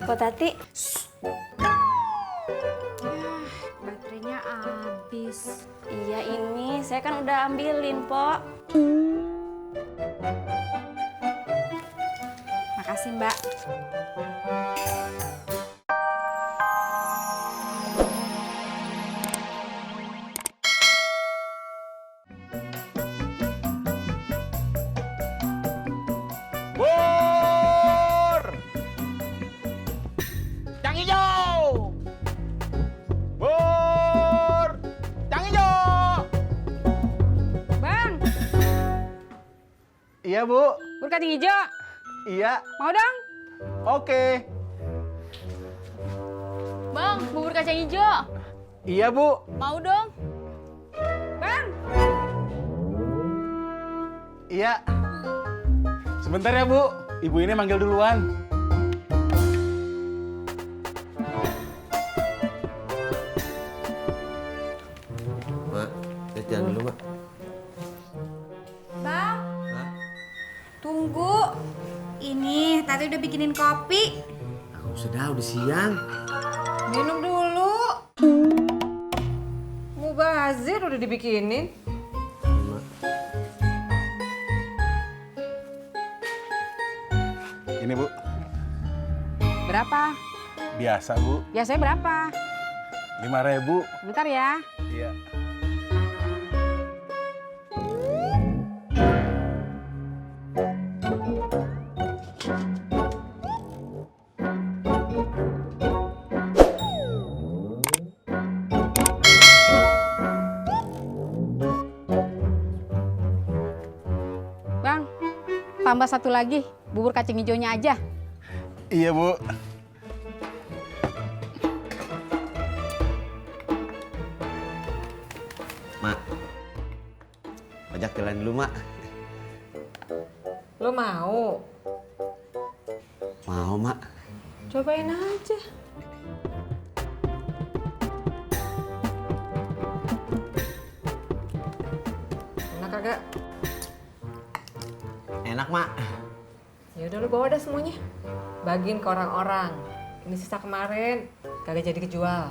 Po Tati. Baterainya habis. Iya ini, saya kan udah ambilin, Po. Makasih, Mbak. Bur! Cang hijau! Bur! Cang hijau! Bang, Iya, Bu. bubur kacang hijau. Iya. Mau dong? Oke. Bang, bubur kacang hijau. Iya, Bu. Mau dong? Bang, Iya. Sebentar ya, Bu. Ibu ini manggil duluan. Mak, saya jalan dulu, Mak. Bang. Tunggu. Ini Tati udah bikinin kopi. Sudah siang. Minum dulu. Mubazir udah dibikinin. Mak. Ini, Bu. Berapa? Biasa, Bu. Biasanya berapa? 5.000. Bentar ya. Iya. Bang, tambah satu lagi. Bubur kacang hijaunya aja. Iya, Bu. Mak. Ojak jalan dulu, Mak. Lo mau? Mau, Mak. Cobain aja. Enak kagak? Enak, Mak. Ya udah lo bawa dah semuanya. Bagiin ke orang-orang. Ini sisa kemarin, kagak jadi kejual.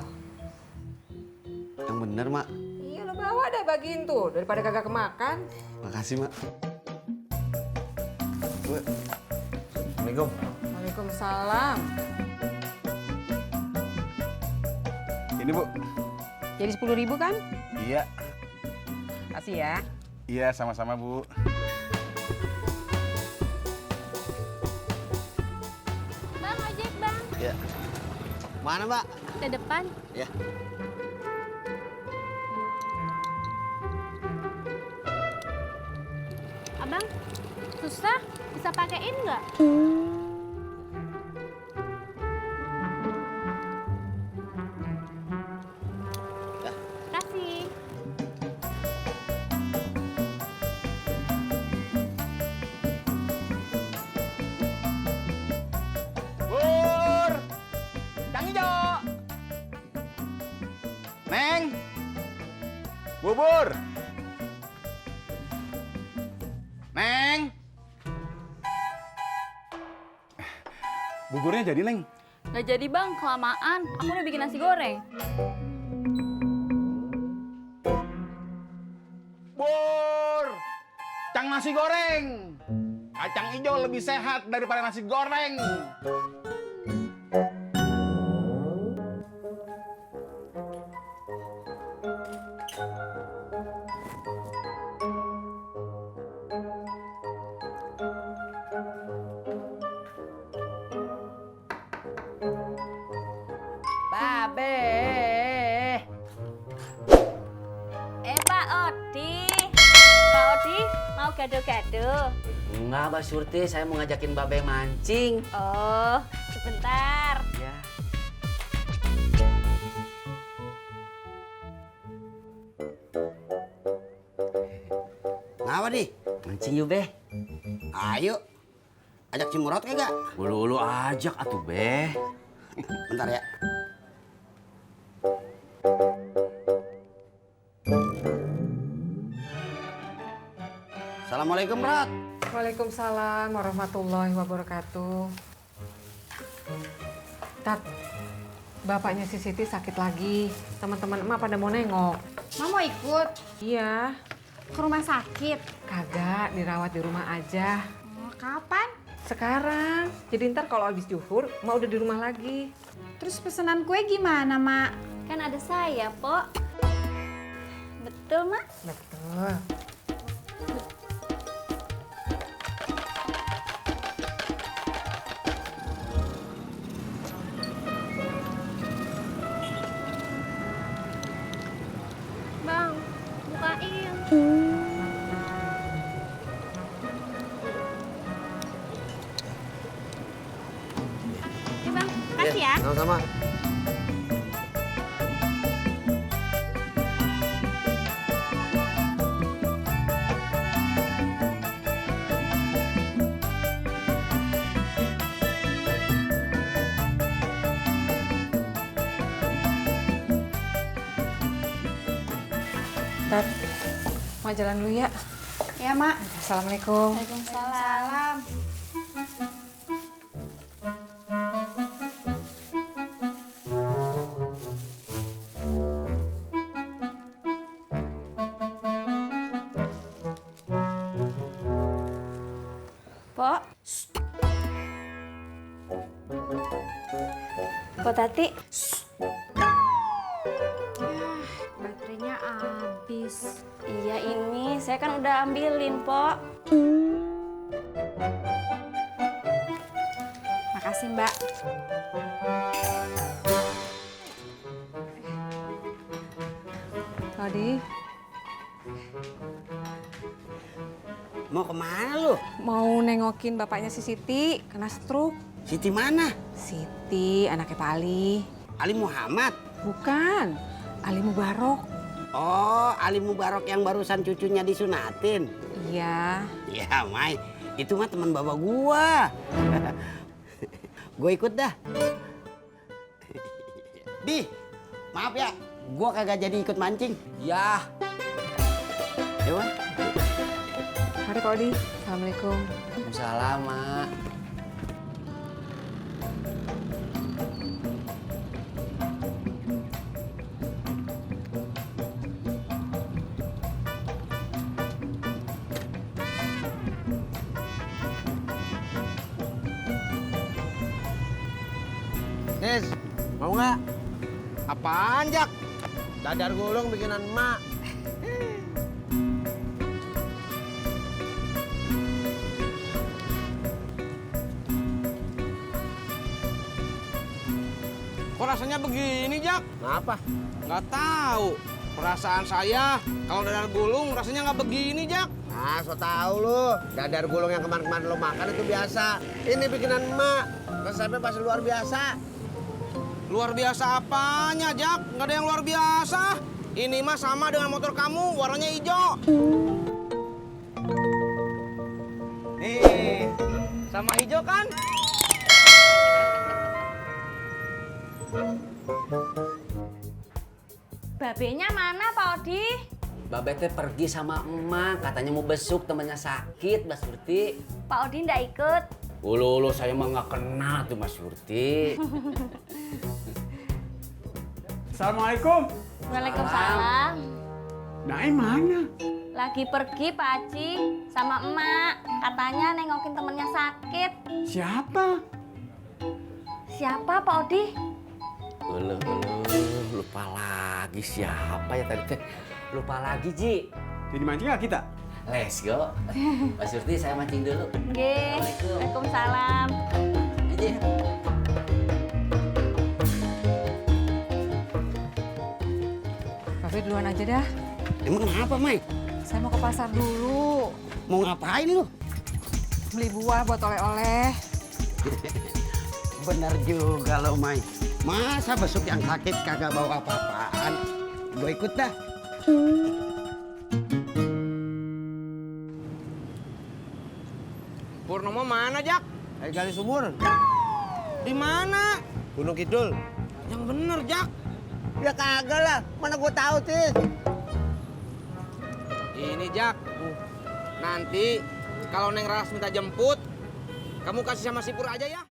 Yang bener, Mak. Iya lo bawa dah bagiin tuh daripada kagak kemakan. Makasih, Mak. Bu. Assalamualaikum. Waalaikumsalam. Ini, Bu. Jadi 10.000 kan? Iya. Kasih ya. Iya, sama-sama, Bu. Bang, ojek, Bang. Ya. Mana, Mbak? Ke depan. Ya. Abang, susah. Bisa pakein nggak? Ya. Kasih. Bur! Cang hijau! Neng! Bubur! Neng! Buburnya jadi, Neng? Nggak jadi, Bang. Kelamaan. Aku udah bikin nasi goreng. Bur! Cang nasi goreng! Kacang hijau lebih sehat daripada nasi goreng. Babe. Pak Odi. Pak Odi, mau gado-gado? Enggak, Mbak Surti. Saya mau ngajakin Babe mancing. Oh, sebentar. Ya. Ngapa nih? Mancing yuk, Be. Ayo. Ajak si Murad kagak? Ulu-ulu ajak atuh, Be. Bentar ya. Assalamualaikum, Murad. Waalaikumsalam warahmatullahi wabarakatuh. Tat, bapaknya si Siti sakit lagi. Teman-teman emak pada mau nengok. Mama mau ikut Iya, ke rumah sakit. kagak dirawat di rumah aja. Oh, kapan? Sekarang. Jadi ntar kalau habis zuhur, emak udah di rumah lagi. Terus pesanan kue gimana, Mak? Kan ada saya, Pok. Betul, Mak? Betul. Bang, bukain. Ini Bang, kasih ya. Sama-sama. Tat, mau jalan dulu ya. Ya, Mak. Assalamualaikum. Waalaikumsalam. Pok. Pok Tati. Baterainya habis. Iya ini, saya kan udah ambilin, Pok. Makasih, Mbak. Tadi Mau kemana lu? mau nengokin bapaknya si Siti, kena stroke. Siti mana? Siti, anaknya Pak Ali. Ali Muhammad. Bukan, Ali Mubarok. Oh, Ali Mubarok yang barusan cucunya disunatin. Iya. Ya, Mai. Itu mah teman bapak gua. Gue ikut dah. Bi, maaf ya. Gua kagak jadi ikut mancing. Ya, Ya, Wan. Mari Pak Odi. Assalamualaikum. Waalaikumsalam, Mak. Tis, mau nggak? Apaan, Jak? Dadar gulung bikinan emak. Kok rasanya begini, Jak? Kenapa? Nggak tahu. Perasaan saya kalau dadar gulung rasanya nggak begini, Jak. Ah, so tau lu. Dadar gulung yang kemarin-kemarin lo makan itu biasa. Ini bikinan emak. Resepnya pasti luar biasa. Luar biasa apanya, Jak? Nggak ada yang luar biasa. Ini mah sama dengan motor kamu, warnanya hijau. Nih, sama hijau kan? Babenya mana, Pak Odi? Babe teh pergi sama emak, katanya mau besuk temannya sakit, Mbak Surti. Pak Odi ndak ikut. Ulu saya mah nggak kenal tuh Mas Surti. Assalamualaikum. Waalaikumsalam. Naim mana? Lagi pergi Pak Haji sama emak. Katanya nengokin temennya sakit. Siapa? Siapa Pak Odi? Ulu, lupa lagi siapa ya tadi teh? Lupa lagi, Ji. Jadi mancing nggak kita? Let's go. Mas Surti, saya mancing dulu. Nggih. Waalaikumsalam. Ji. Babe duluan aja dah. Emang kenapa, Mai? Saya mau ke pasar dulu. Mau ngapain lu? Beli buah buat oleh-oleh. Bener juga lo, Mai. Masa besok yang sakit kagak bawa apa-apaan? Gue ikut dah. Purnomo mana, Jak? Gali sumur. Di mana? Gunung Kidul. Yang bener, Jak. Ya kagak lah. Mana gua tahu, Tis. Ini, Jak. Nanti kalau Neng Ras minta jemput, kamu kasih sama Sipur aja ya.